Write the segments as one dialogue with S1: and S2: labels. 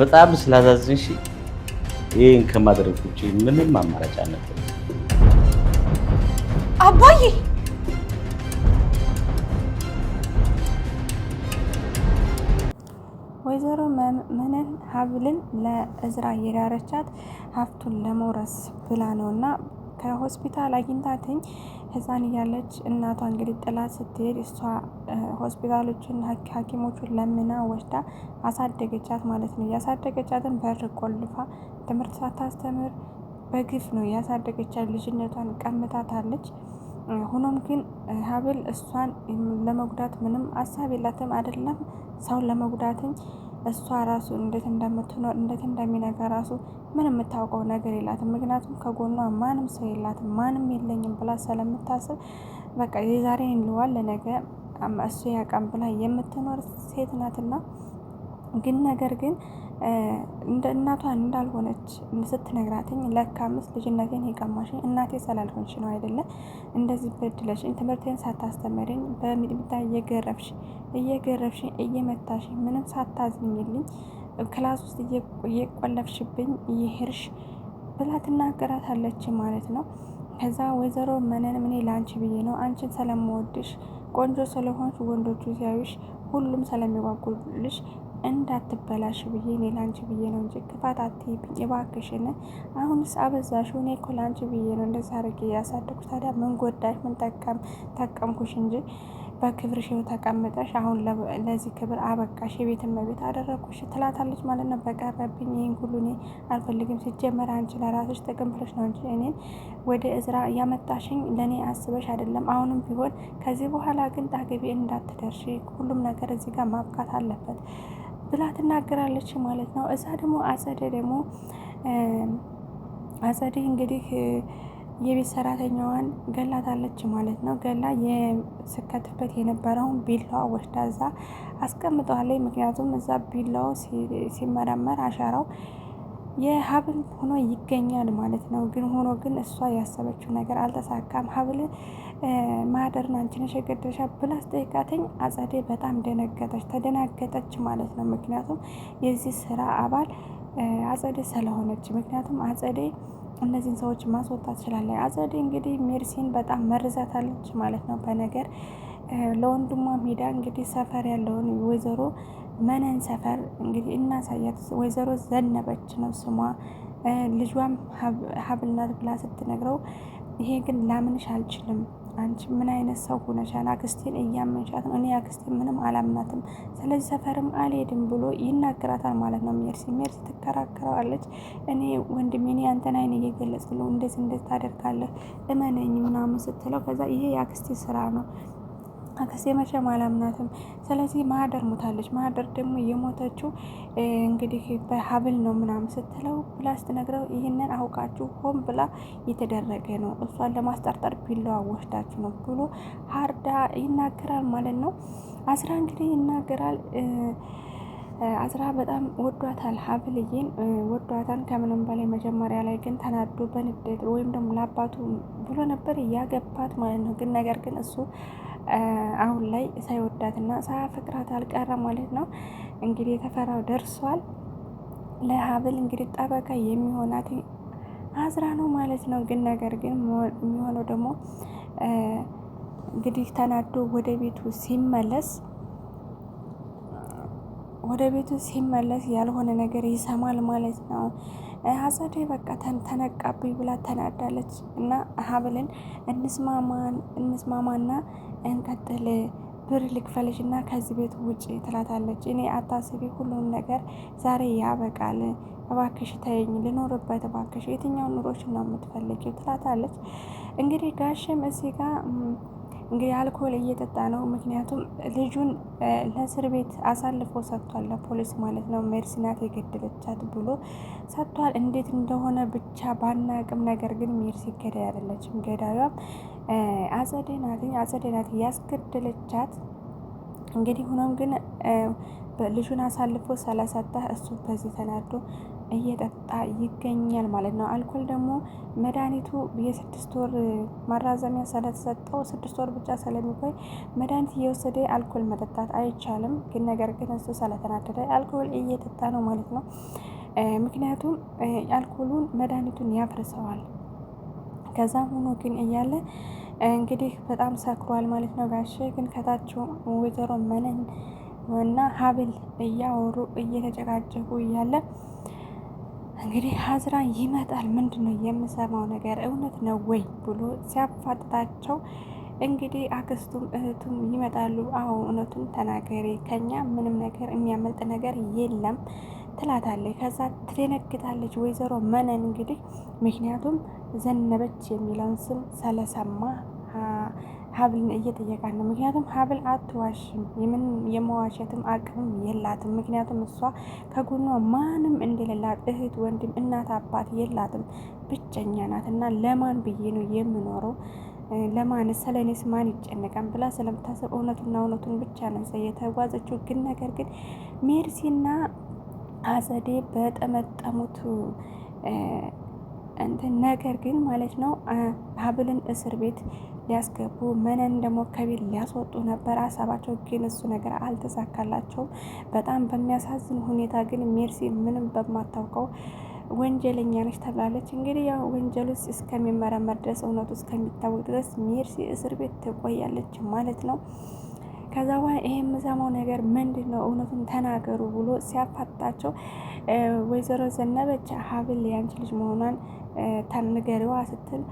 S1: በጣም ስላዛዝንሽ ይህን ከማድረግ ውጭ ምንም አማራጭ አልነበረም።
S2: አባዬ።
S3: ወይዘሮ መነን ሀብልን ለእዝራ የዳረቻት ሀብቱን ለመውረስ ብላ ነው። እና ከሆስፒታል አግኝታትኝ ህፃን እያለች እናቷ እንግዲህ ጥላት ስትሄድ እሷ ሆስፒታሎችን ሐኪሞቹን ለምና ወስዳ አሳደገቻት ማለት ነው። ያሳደገቻትን በር ቆልፋ ትምህርት ሳታስተምር በግፍ ነው ያሳደገቻት። ልጅነቷን ቀምታታለች። ሆኖም ግን ሀብል እሷን ለመጉዳት ምንም ሀሳብ የላትም። አይደለም ሰውን ለመጉዳትኝ እሷ ራሱ እንዴት እንደምትኖር እንዴት እንደሚነጋ ራሱ ምን የምታውቀው ነገር የላትም። ምክንያቱም ከጎኗ ማንም ሰው የላትም፣ ማንም የለኝም ብላ ስለምታስብ በቃ የዛሬን ልዋል ለነገ እሱ ያውቃም ብላ የምትኖር ሴት ናትና ግን ነገር ግን እንደ እናቷ እንዳልሆነች ስትነግራትኝ ለካ ምስ ልጅነቴን የቀማሽኝ እናቴ ስላልሆንሽ ነው አይደለ? እንደዚህ በድለሽኝ ትምህርቴን ሳታስተምሪኝ በሚጥሚጣ እየገረፍሽ እየገረፍሽኝ እየመታሽኝ ምንም ሳታዝኝልኝ class ውስጥ እየቆለፍሽብኝ እየሄድሽ ብላ ትናገራታለች ማለት ነው። ከዛ ወይዘሮ መነን እኔ ለአንቺ ብዬ ነው አንቺን ስለምወድሽ ቆንጆ ስለሆንሽ ወንዶቹ ሲያዩሽ ሁሉም ስለሚጓጉልሽ እንዳትበላሽ ብዬ እኔ ላንቺ ብዬ ነው እንጂ ክፋት አትይብኝ እባክሽን። አሁንስ አበዛሽው። እኔ እኮ ላንቺ ብዬ ነው እንደዚህ አድርጌ ያሳደግኩሽ። ታዲያ ምን ጎዳሽ? ምን ጠቀምኩሽ እንጂ በክብርሽ ተቀምጠሽ አሁን ለዚህ ክብር አበቃሽ፣ የቤት እመቤት አደረግኩሽ ትላታለች ማለት ነው። በቀረብኝ ይህን ሁሉ እኔ አልፈልግም። ሲጀመር አንቺ ለራስሽ ጥቅም ብለሽ ነው እንጂ እኔን ወደ እዝራ ያመጣሽኝ ለእኔ አስበሽ አይደለም። አሁንም ቢሆን ከዚህ በኋላ ግን ጣገቢ እንዳትደርሺ፣ ሁሉም ነገር እዚህ ጋር ማብቃት አለበት ብላ ትናገራለች ማለት ነው። እዛ ደግሞ አጸደ ደግሞ አጸደ እንግዲህ የቤት ሰራተኛዋን ገላታለች ማለት ነው። ገላ የስከትበት የነበረውን ቢላዋ ወስዳ እዛ አስቀምጠዋለች። ምክንያቱም እዛ ቢላው ሲመረመር አሻራው የሀብል ሆኖ ይገኛል ማለት ነው። ግን ሆኖ ግን እሷ ያሰበችው ነገር አልተሳካም። ሀብል ማህደርን አንቺ ነሽ የገደልሻት ብላ አስጠይቃትኝ አጸዴ በጣም ደነገጠች፣ ተደናገጠች ማለት ነው። ምክንያቱም የዚህ ስራ አባል አጸዴ ስለሆነች፣ ምክንያቱም አጸዴ እነዚህን ሰዎች ማስወጣት ትችላለች። አጸዴ እንግዲህ ሜርሲን በጣም መርዛታለች ማለት ነው በነገር ለወንድሟ ሄዳ እንግዲህ ሰፈር ያለውን ወይዘሮ መነን ሰፈር እንግዲህ እናሳያት። ወይዘሮ ዘነበች ነው ስሟ። ልጇም ሀብልናት ብላ ስትነግረው ይሄ ግን ላምንሽ አልችልም፣ አንቺ ምን አይነት ሰው ሆነሻል? አክስቴን እያመንሻት ነው። እኔ አክስቴን ምንም አላምናትም፣ ስለዚህ ሰፈርም አልሄድም ብሎ ይናገራታል ማለት ነው። ሜርሲ ሜርሲ ትከራከረዋለች። እኔ ወንድሜ እኔ አንተን አይን እየገለጽኩልህ እንደዚህ እንደዚህ ታደርጋለህ እመነኝ ምናምን ስትለው ከዛ ይሄ የአክስቴ ስራ ነው አክስቴ መቼም አላምናትም። ስለዚህ ማህደር ሞታለች። ማህደር ደግሞ የሞተችው እንግዲህ በሀብል ነው ምናምን ስትለው ብላ ስትነግረው ይህንን አውቃችሁ ሆን ብላ የተደረገ ነው እሷን ለማስጠርጠር ቢላዋ ወስዳችሁ ነው ብሎ ሀርዳ ይናገራል ማለት ነው። አስራ እንግዲህ ይናገራል። አዝራ በጣም ወዷታል፣ ሀብልዬን ወዷታል ከምንም በላይ መጀመሪያ ላይ ግን ተናዶ በንዴት ወይም ደግሞ ለአባቱ ብሎ ነበር ያገባት ማለት ነው። ግን ነገር ግን እሱ አሁን ላይ ሳይወዳትና ሳያፈቅራት አልቀረ ማለት ነው። እንግዲህ የተፈራው ደርሷል። ለሀብል እንግዲህ ጠበቃ የሚሆናት አዝራ ነው ማለት ነው። ግን ነገር ግን የሚሆነው ደግሞ እንግዲህ ተናዶ ወደ ቤቱ ሲመለስ ወደ ቤቱ ሲመለስ ያልሆነ ነገር ይሰማል ማለት ነው። አጸዴ በቃ ተነቃብኝ ብላ ተናዳለች እና ሀብልን እንስማማና እንቀጥል ብር ልክፈልሽ እና ከዚህ ቤት ውጪ ትላታለች። እኔ አታስቢ፣ ሁሉም ነገር ዛሬ ያበቃል፣ እባክሽ ተይኝ ልኖርበት፣ እባክሽ የትኛውን ኑሮሽ ነው የምትፈልጊው? ትላታለች። እንግዲህ ጋሽም እዚህ ጋር እንግዲህ አልኮል እየጠጣ ነው። ምክንያቱም ልጁን ለእስር ቤት አሳልፎ ሰጥቷል፣ ለፖሊስ ማለት ነው። ሜርሲ ናት የገደለቻት ብሎ ሰጥቷል። እንዴት እንደሆነ ብቻ ባናቅም፣ ነገር ግን ሜርሲ ገዳይ አይደለችም። ገዳዩም አጸዴ ናት። አጸዴ ናት ያስገደለቻት። እንግዲህ ሆኖም ግን ልጁን አሳልፎ ስለሰጠ እሱ በዚህ ተናዶ እየጠጣ ይገኛል ማለት ነው። አልኮል ደግሞ መድኃኒቱ የ6 ወር ማራዘሚያ ስለተሰጠው 6 ወር ብቻ ስለሚቆይ መድኃኒት እየወሰደ አልኮል መጠጣት አይቻልም። ግን ነገር ግን እሱ ስለተናደደ አልኮል እየጠጣ ነው ማለት ነው። ምክንያቱም አልኮሉን መድኃኒቱን ያፍርሰዋል። ከዛም ሆኖ ግን እያለ እንግዲህ በጣም ሰክሯል ማለት ነው። ጋሼ ግን ከታች ወይዘሮ መነን እና ሀብል እያወሩ እየተጨቃጨቁ እያለ እንግዲህ ሀዝራ ይመጣል። ምንድን ነው የምሰማው ነገር እውነት ነው ወይ ብሎ ሲያፋጥጣቸው እንግዲህ አክስቱም እህቱም ይመጣሉ። አዎ እውነቱን ተናገሪ፣ ከኛ ምንም ነገር የሚያመልጥ ነገር የለም ትላታለች። ከዛ ትደነግጣለች ወይዘሮ መነን እንግዲህ ምክንያቱም ዘነበች የሚለውን ስም ስለሰማ ሀብልን እየጠየቃት ነው። ምክንያቱም ሀብል አትዋሽም፣ የምን የመዋሸትም አቅምም የላትም። ምክንያቱም እሷ ከጎኗ ማንም እንደሌላት እህት፣ ወንድም፣ እናት፣ አባት የላትም፣ ብቸኛ ናት እና ለማን ብዬ ነው የምኖረው ለማን ስለኔስ ማን ይጨነቃል ብላ ስለምታስብ እውነቱና እውነቱን ብቻ ነው የተጓዘችው። ግን ነገር ግን ሜርሲና አጸዴ በጠመጠሙት እንትን ነገር ግን ማለት ነው ሀብልን እስር ቤት ሊያስገቡ መነን ደግሞ ከቤት ሊያስወጡ ነበር ሀሳባቸው። ግን እሱ ነገር አልተሳካላቸውም። በጣም በሚያሳዝን ሁኔታ ግን ሜርሲ ምንም በማታውቀው ወንጀለኛ ነች ተብላለች። እንግዲህ ያው ወንጀሉ እስከሚመረመር ድረስ እውነቱ እስከሚታወቅ ድረስ ሜርሲ እስር ቤት ትቆያለች ማለት ነው። ከዛ በኋላ ይሄ የምሰማው ነገር ምንድን ነው? እውነቱን ተናገሩ ብሎ ሲያፋጣቸው ወይዘሮ ዘነበች ሀብል ያንቺ ልጅ መሆኗን ተንገሪዋ ስትል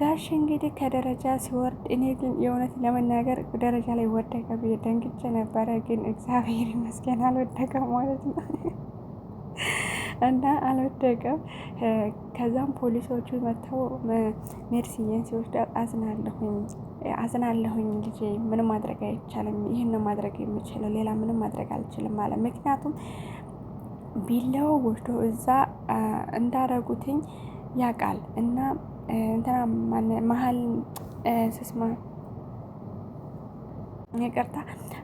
S3: ጋሽ እንግዲህ ከደረጃ ሲወርድ፣ እኔ ግን የእውነት ለመናገር ደረጃ ላይ ወደቀ ብዬ ደንግጬ ነበረ። ግን እግዚአብሔር ይመስገን አልወደቀም ማለት ነው እና አልወደቀም። ከዛም ፖሊሶቹ መጥተው ሜርሲዬን ሲወስዱ አዝናለሁኝ አዝናለሁኝ ልጄ፣ ምንም ማድረግ አይቻልም። ይህን ማድረግ የምችለው ሌላ ምንም ማድረግ አልችልም አለ። ምክንያቱም ቢላው ወስዶ እዛ እንዳረጉትኝ ያውቃል እና እንትና መሀል ስስማ ይቅርታ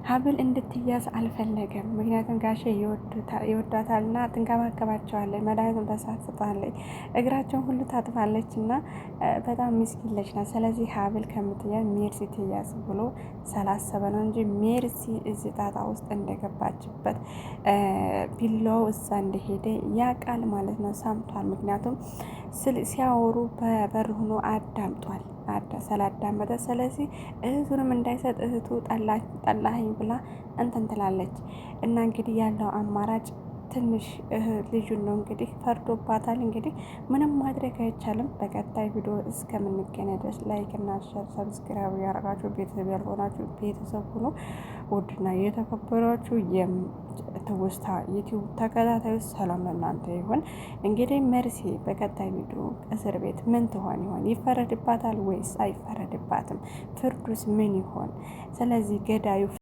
S3: ሀብል እንድትያዝ አልፈለገም። ምክንያቱም ጋሼ ይወዷታልና ትንከባከባቸዋለች፣ መድኃኒቱን ታሳስጣለች፣ እግራቸውን ሁሉ ታጥፋለች እና በጣም ምስኪን ልጅ ናት። ስለዚህ ሀብል ከምትያዝ ሜርሲ ትያዝ ብሎ ስላሰበ ነው እንጂ ሜርሲ እዚህ ጣጣ ውስጥ እንደገባችበት ቢላው እዛ እንደሄደ ያውቃል ማለት ነው፣ ሰምቷል። ምክንያቱም ሲያወሩ በበር ሆኖ አዳምጧል። ስላዳመጠ ስለዚህ እህቱንም እንዳይሰጥ እህቱ ጠላኸኝ ብላ እንትን ትላለች። እና እንግዲህ ያለው አማራጭ ትንሽ ልጁን ነው እንግዲህ ፈርዶባታል። እንግዲህ ምንም ማድረግ አይቻልም። በቀጣይ ቪዲዮ እስከምንገናኝ ድረስ like እና share፣ subscribe ያደረጋችሁ ቤተሰብ ያልሆናችሁ ቤተሰብ ሆኖ ውድና የተከበራችሁ የትውስታ ዩቲዩብ ተከታታዮች ሰላም ለእናንተ ይሁን። እንግዲህ መርሲ በቀጣይ ቪዲዮ እስር ቤት ምን ትሆን ይሆን? ይፈረድባታል ወይስ አይፈረድባትም? ፍርዱስ ምን ይሆን? ስለዚህ ገዳዩ